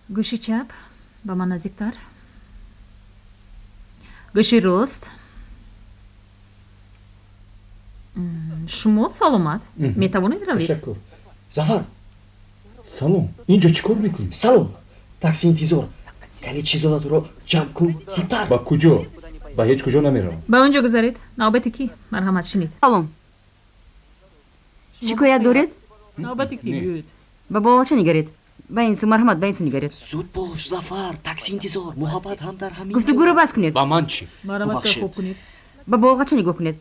Гӯши чап ба ман наздиктар, гӯши рост. Шумо саломат, метавонед равед. Ташаккур. Зафар! Салом, ин ҷо чӣ кор мекунӣ? Салом, такси интизор. Кани чизодатро ҷамъ кун, зудтар. Ба куҷо? Ба ҳеҷ куҷо намеравам. Ба он ҷо гузаред. Навбати кӣ? Марҳамат, шинед. Салом, шикоят доред? Навбати кӣ? Не. Гӯед. Ба болача нигаред, ба ин сӯ, марҳамат, ба ин сӯ нигаред. Зуд бош, Зафар, такси интизор. Муҳаббат ҳам дар ҳамин. Гуфтугӯро бас кунед. Ба ман чӣ? Марҳамат, Бубахшед. хуб кунед. Ба болғача нигоҳ кунед.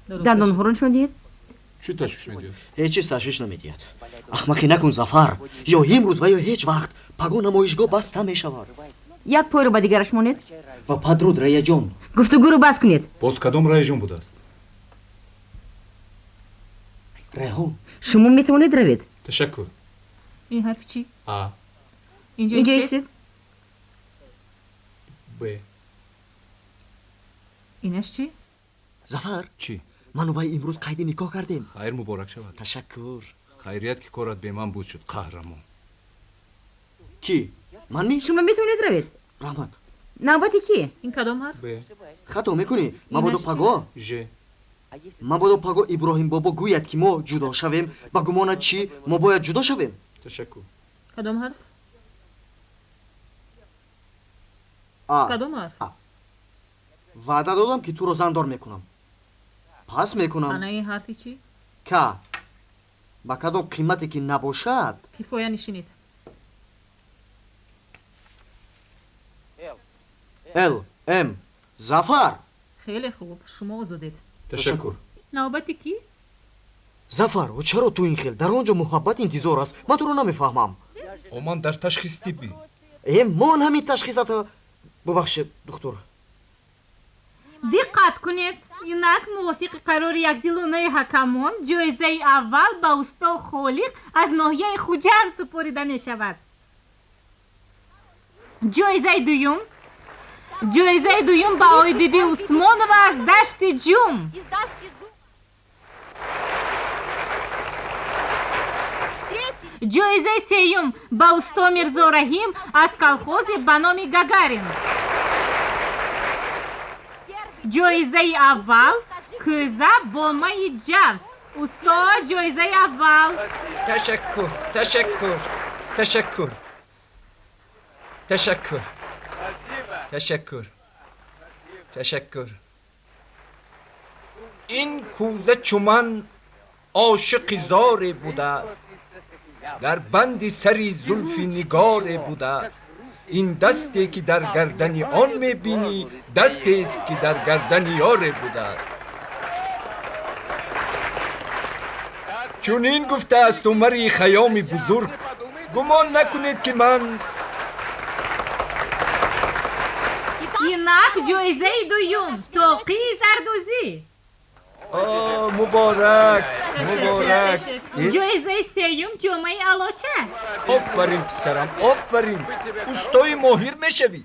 Дуруст. Дандонҳоро нишон диҳед. Чӣ ташвиш медиҳад? Ҳеҷ чиз ташвиш намедиҳад. Ахмақӣ накун, Зафар. Ё имрӯз ва ё ҳеҷ вақт. Паго намоишгоҳ баста мешавад. Як пойро ба дигараш монед. Ва падруд, Раяҷон. Гуфтугӯро бас кунед. Боз кадом Раяҷон будааст? Реҳон. Шумо метавонед равед. Ташаккур. Ин ҳарфи чӣ? А. Инҷо инҷо истед. истед. Б. Инаш чӣ? Зафар. Чӣ? Ману вай имрӯз қайди никоҳ кардем. Хайр муборак шавад. Ташаккур. Хайрият, ки корат бе ман буд шуд, қаҳрамон. Кӣ, ман ми? Шумо метавонед равед. Раҳмат. Навбати кӣ? Ин кадом ҳарф? Б. Хато мекунӣ, мабодо Инаш чӣ? паго Ж. Мабодо паго Иброҳим бобо гӯяд, ки мо ҷудо шавем. Ба гумонат чӣ, мо бояд ҷудо шавем? Ташаккур. Кадом ҳарф? А. Кадом ҳарф? Ваъда додам, ки туро зандор мекунам, пас мекунам. Ана ин ҳарфи чӣ? К. Ба кадом қимате ки набошад. Кифоя, нишинед. Л, М, Зафар. Хеле хуб, шумо озодед. Ташаккур. Навбати кӣ? Зафар, чаро ту ин хел? Дар он ҷо муҳаббат интизор аст. Ман туро намефаҳмам. О, ман дар ташхиси тиббӣ. Э, мон ҳамин ташхисата. Бубахшед, духтур. Диққат кунед, инак мувофиқи қарори якдилонаи ҳакамон ҷоизаи аввал ба усто Холиқ аз ноҳияи Хуҷанд супорида мешавад. Ҷоизаи дуюм ба Ойбиби Усмонова аз Дашти Ҷум. Ҷоизаи сеюм ба усто Мирзораҳим аз колхози ба номи Гагарин. Ҷоизаи аввал — кӯза бо майи ҷавз. Усто, ҷоизаи аввал! Ташаккур, ташаккур, ташаккур, ташаккур, ташаккур, ташаккур. Ин кӯза чуман ошиқи зоре будааст, дар банди сари зулфи нигоре будааст. Ин дасте, ки дар гардани он мебинӣ, дастест, ки дар гардани ёре будааст. Чунин гуфтааст Умари Хаёми бузург. Гумон накунед, ки ман Инак ҷоизаи дуюм — тоқии зардӯзӣ. О, муборак, муборак! Ҷоизаи сеюм — ҷомаи алоча. Офарин, писарам, офарин, устои моҳир мешавӣ.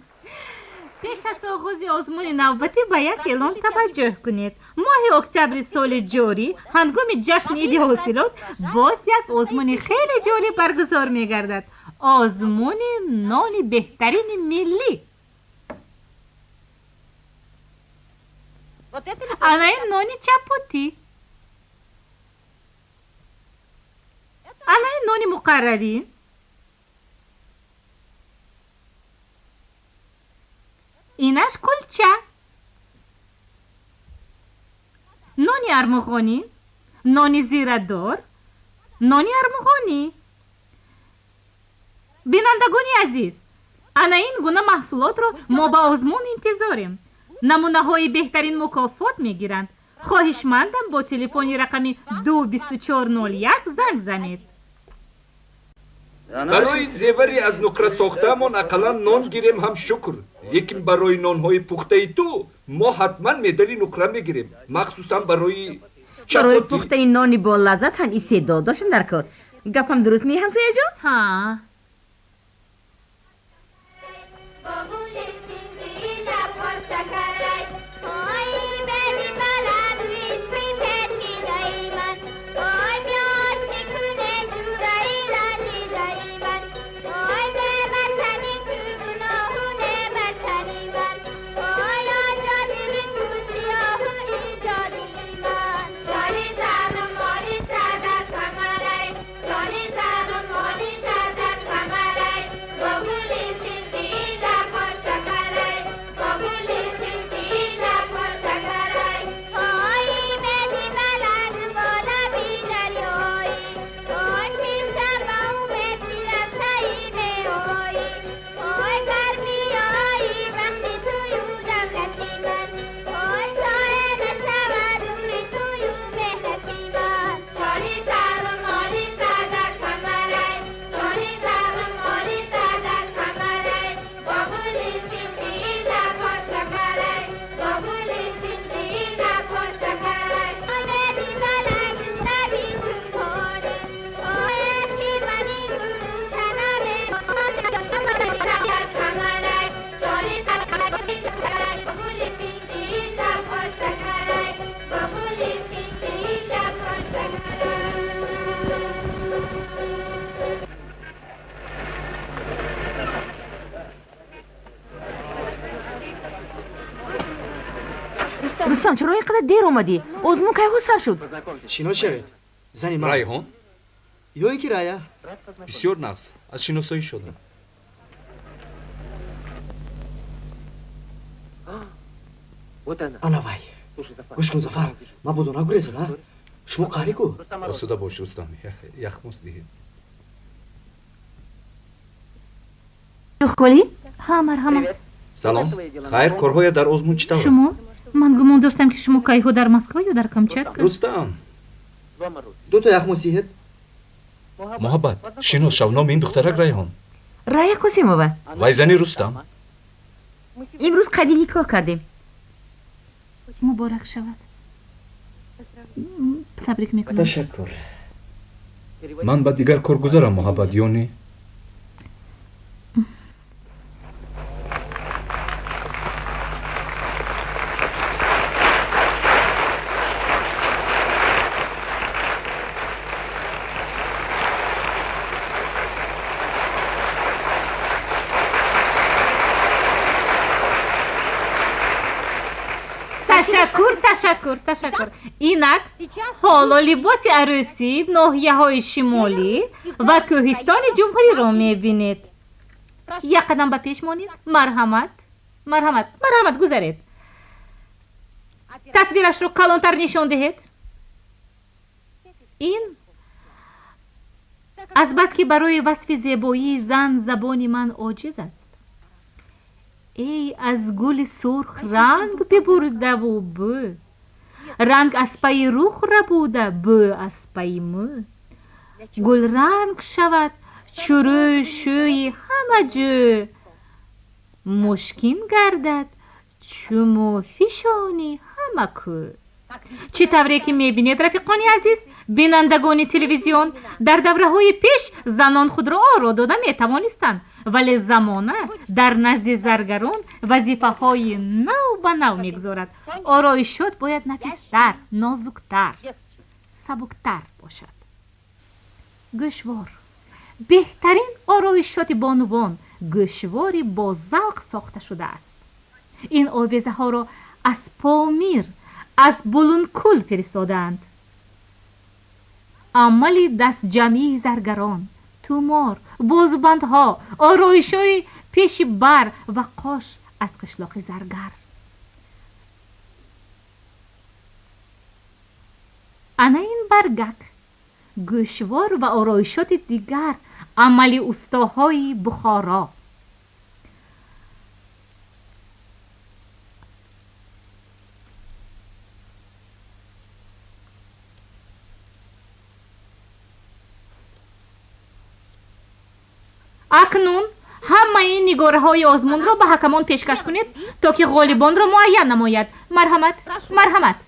Пеш аз оғози озмуни навбатӣ ба як эълон таваҷҷӯҳ кунед. Моҳи октябри соли ҷорӣ ҳангоми ҷашни Иди ҳосилот боз як озмуни хеле ҷолиб баргузор мегардад, озмуни нони беҳтарини миллӣ. Ана ин нони чапотӣ, ана ин нони муқаррарӣ, инаш кулча, нони армуғонӣ, нони зирадор, нони армуғонӣ. Бинандагони азиз, ана ин гуна маҳсулотро мо ба озмун интизорем. Намунаҳои беҳтарин мукофот мегиранд. Хоҳишмандам, бо телефони рақами 22401 занг занед. Барои зевари аз нуқра сохтаамон ақаллан нон гирем ҳам шукр, лекин барои нонҳои пухтаи ту мо ҳатман медали нуқра мегирем, махсусан барои Барои чапотӣ. Пухтаи нони болаззат ҳам истеъдод доштан дар кор. Гапам дуруст ме, ҳамсояҷон? Ҳа. با گل شیرین لبها شکرک آی بلی بلد عشقی پیچیده من آی میاش میکنه جورایی رنجیده من آی به وطنی. Рустам, чаро ин қадар дер омадӣ? Озмун кайҳо сар шуд? Шинос шавед, зани ман. Райҳон? Ё ин ки Рая. Бисёр нағз, аз шиносоӣ шудам. Ана вай. Гӯш кун, Зафар, мабодо нагурезад, а? Шумо қаҳрӣ ку? Осуда бош, Рустам, яхмос диҳед. Холӣ? Ҳа, марҳамат. Салом. Хайр, корҳоя дар озмун чӣ тавр? Шумо? Ман гумон доштам, ки шумо кайҳо дар Москва ё дар Камчатка. Рустам. Дуто яхмос диҳед. Муҳаббат, шинос шав, номи ин духтарак Райҳон. Рая Қосимова. Вай зани Рустам. Имрӯз қайди никоҳ кардем. Муборак шавад. Табрик мекунам. Ташаккур. Ман ба дигар кор гузарам, Муҳаббат, ё не? Ташаккур, ташаккур, ташаккур. Инак ҳоло либоси арӯсӣ ноҳияҳои шимолӣ ва кӯҳистони ҷумҳуриро мебинед. Як қадам ба пеш монед. Марҳамат, марҳамат, марҳамат, гузаред. Тасвирашро калонтар нишон диҳед. Ин азбаски барои васфи зебоии зан забони ман оҷиз аст. Эй, аз гули сурх ранг бибурдаву бӯ, ранг аз пайи рух рабуда, бӯ аз пайи мӯ. Гулранг шавад чӯрӯю шӯи ҳама ҷӯ, мушкин гардад чуму фишони ҳама кӯ. Чӣ тавре ки мебинед, рафиқони азиз, бинандагони телевизион, дар давраҳои пеш занон худро оро дода метавонистанд, вале замона дар назди заргарон вазифаҳои нав ба нав мегузорад. Ороишот бояд нафистар, нозуктар, сабуктар бошад. Гӯшвор беҳтарин ороишоти бонувон, гӯшвори бо завқ сохта шудааст. Ин овезаҳоро аз Помир, аз Булункул фиристодаанд. Амали дастҷамъии заргарон, тумор, бозубандҳо, ороишҳои пеши бар ва қош аз қишлоқи Заргар. Ана ин баргак, гӯшвор ва ороишоти дигар амали устоҳои Бухоро. Акнун ҳамаи нигораҳои озмунро ба ҳакамон пешкаш кунед, то ки ғолибонро муайян намояд. Марҳамат, марҳамат.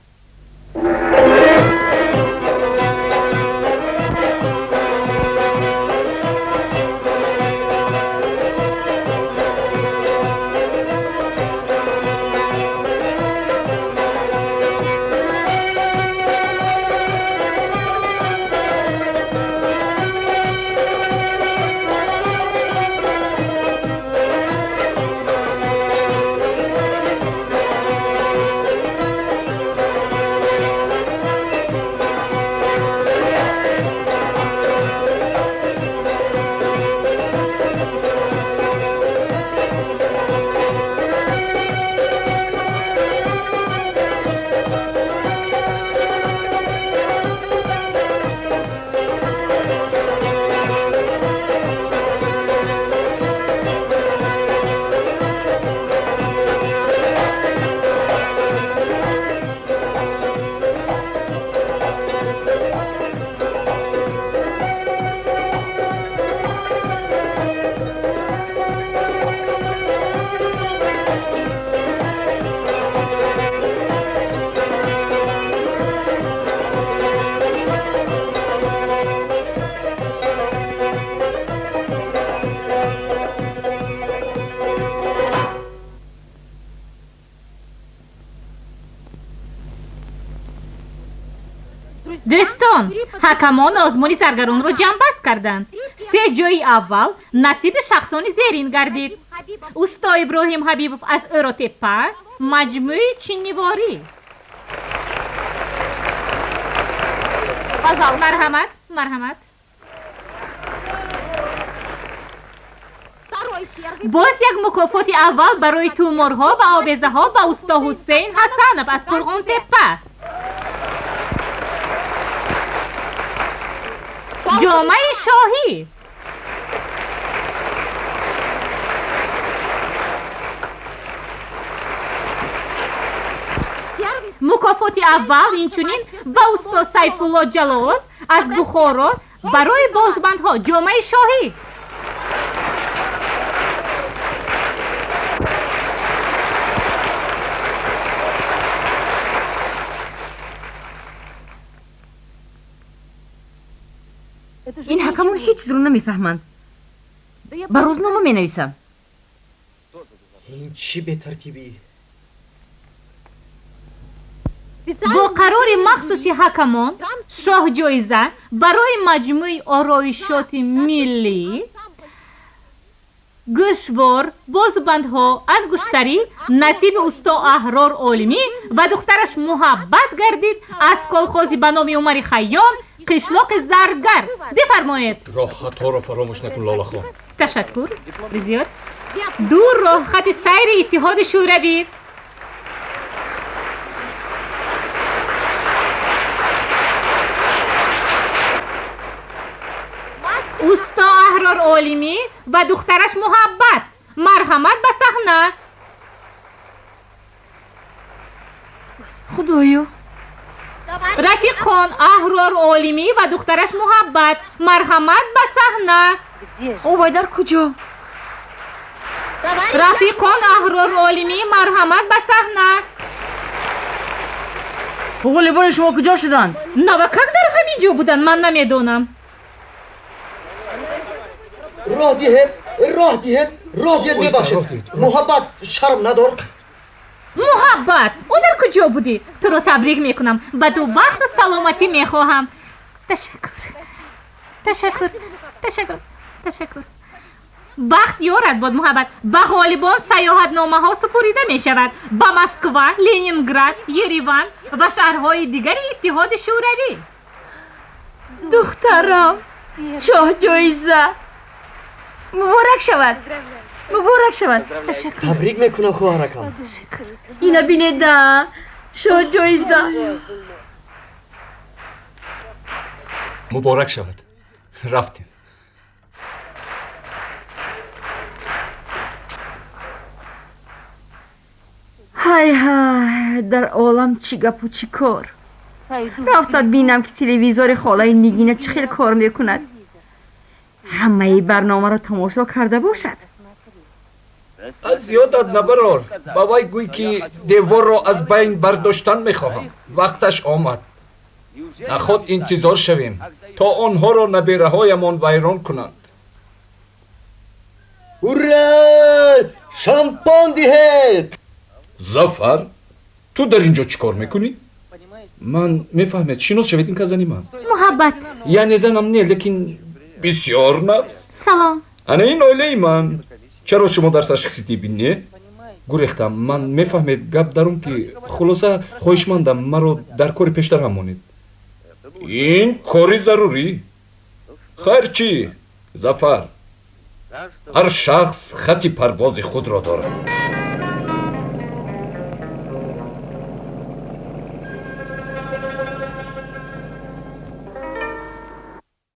Дӯстон, ҳакамон озмуни заргаронро ҷамъбаст карданд. Се ҷои аввал насиби шахсони зерин гардид. Усто Иброҳим Ҳабибов аз Ӯротеппа, маҷмӯи чинниворӣ. Марҳамат, марҳамат. Боз як мукофоти аввал барои туморҳо ва овезаҳо ба усто Ҳусейн Ҳасанов аз Қурғонтеппа. Ҷомаи шоҳӣ. Мукофоти аввал инчунин ба усто Сайфулло Ҷалолов аз Бухоро барои бозбандҳо ҷомаи шоҳӣ. Ин ҳакамон ҳеҷ чизро намефаҳманд. Ба рӯзнома менависам. Ин чӣ бетартибӣ? Бо қарори махсуси ҳакамон шоҳҷоиза барои маҷмӯи ороишоти миллӣ, гӯшвор, бозубандҳо, ангуштарӣ насиби усто Аҳрор Олимӣ ва духтараш Муҳаббат гардид аз колхози ба номи Умари Хайём, қишлоқи Заргар. Бифармоед. Роҳхатҳоро фаромӯш накун, Лолахон. Ташаккур зиёд. Ду роҳхати сайри Иттиҳоди Шӯравӣ. Усто Аҳрор Олимӣ ва духтараш Муҳаббат, марҳамат ба саҳна. Худоё! Рафиқон Аҳрор Олимӣ ва духтараш Муҳаббат, марҳамат ба саҳна. Овай, дар куҷо? Рафиқон Аҳрор Олимӣ, марҳамат ба саҳна. Ғолибони шумо куҷо шуданд? Навакак дар ҳамин ҷо буданд, ман намедонам. Роҳ диҳед, роҳ диҳед, роҳ диҳед, мебахшед. Муҳаббат, шарм надор. Муҳаббат, ӯ дар куҷо будӣ? Туро табрик мекунам, ба ту бахту саломатӣ мехоҳам. Ташаккур, ташаккур, ташаккур, ташаккур. Бахт ёрат бод, Муҳаббат. Ба ғолибон саёҳатномаҳо супорида мешавад ба Москва, Ленинград, Ереван ва шаҳрҳои дигари Иттиҳоди Шӯравӣ. Духтарам, шоҳҷоиза муборак шавад, муборак шавад. Ташаккур. Табрик мекунам, хоҳаракам. Ташаккур. Ина бинеда, шоҳҷоиза. Муборак шавад. Рафтем. Ҳай ҳай, дар олам чӣ гапу чӣ кор. Рафта бинам, ки телевизори холаи Нигина чӣ хел кор мекунад. Ҳамаи барномаро тамошо карда бошад. Аз ёдат набарор, ба вай гӯй, ки деворро аз байн бардоштан мехоҳам. Вақташ омад. Наход интизор шавем, то онҳоро набераҳоямон вайрон кунанд. Ура! Шампон диҳед! Зафар, ту дар ин ҷо чӣ кор мекунӣ? Ман мефаҳмед, шинос шавед, ин кас зани ман. Муҳаббат. Яъне занам не, лекин бисёр нафс. Салом. Ана ин оилаи ман. Чаро шумо дар ташхиси тиббӣ не? Гурехтам. Ман мефаҳмед, гап дар он ки хулоса хоҳишмандам, маро дар кори пештар ҳам монед. Ин кори зарурӣ. Хайр чӣ, Зафар? Ҳар шахс хати парвози худро дорад.